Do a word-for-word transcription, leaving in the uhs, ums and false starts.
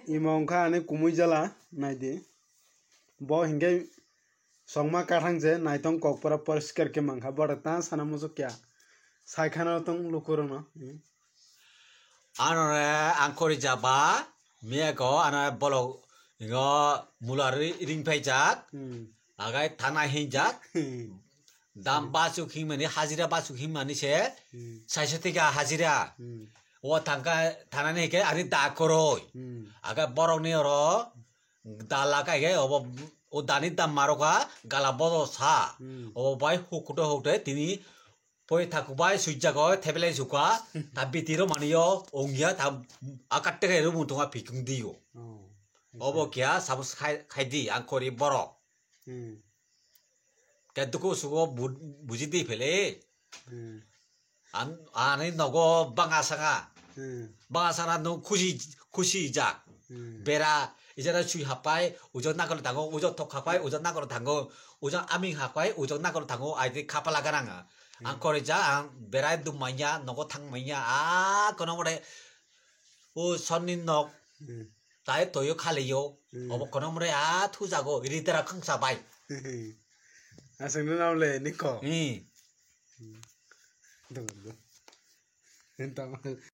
Imo wngkha ani kumui jala, naidi. Bo hinkhe songma kathang je naitong kok pura poriskar khe mankha, boro ta sana muchuk kya. Saikhano tong lukurokno. Hmm. Ano re ang kori jaba, miya ko ano bolok ngo mulari ring phai jak, Hmm. agai thana hin jak. Hmm. Dam basuk himani, hajira basuk himani se, Hmm. saisa tiga hajira. Hmm. O thangka, thanani ke ani da koroi. Hmm. Aga borok ni oro da lakai ke obo, o dani dam maroka gala bodo sa. Hmm. Obo bai hukuto hukte tini poi thakubai suijago thebelai suka ta bitiro maniyo ongya ta akatte ke rumu tunga pikung diyo. Oh. Obo kya sabus khai, khai di ang kori borok. Hmm. Ke duku sugo bu-, buji di phele. Hmm. An-, ani nogo banga sanga. Hmm. Banga sanga no khusi, khusi jak. Hmm. Bera, ijara sui hapai, ujo nakol tango, ujo thok hapai, ujo nakol tango, ujo aming hapai, ujo nakol tango, ai di khapala gananga. Ang Hmm. kore ja, ang berai dum manya, nogo thang manya, a kono more, o sonni nok, Hmm. tai toyo khaliyo, Hmm. obo kono more, a thujago, ri dara khangsa bai. Aswk no namle, niko. Hmm. Hmm. Dong, dong. Entama.